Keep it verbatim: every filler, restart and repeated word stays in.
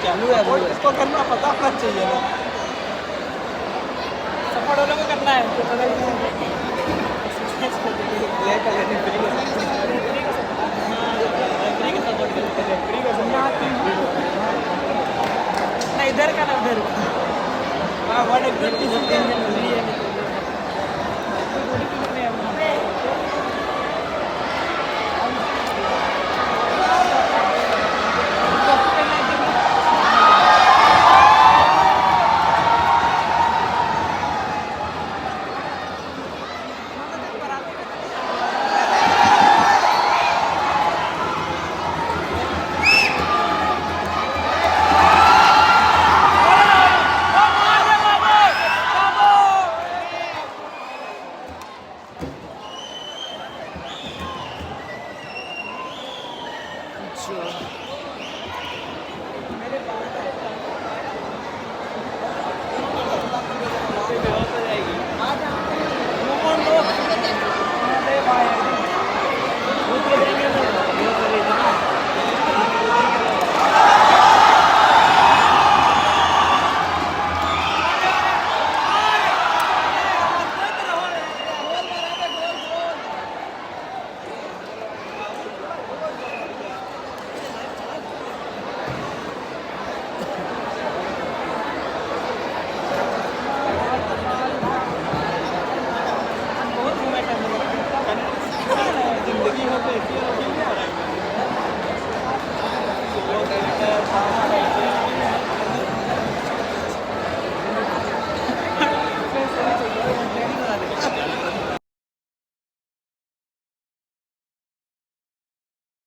इसको करना पता होना चाहिए ना। सपोर्ट वालों को करना है। ना इधर का, ना उधर का। हाँ, what a good decision।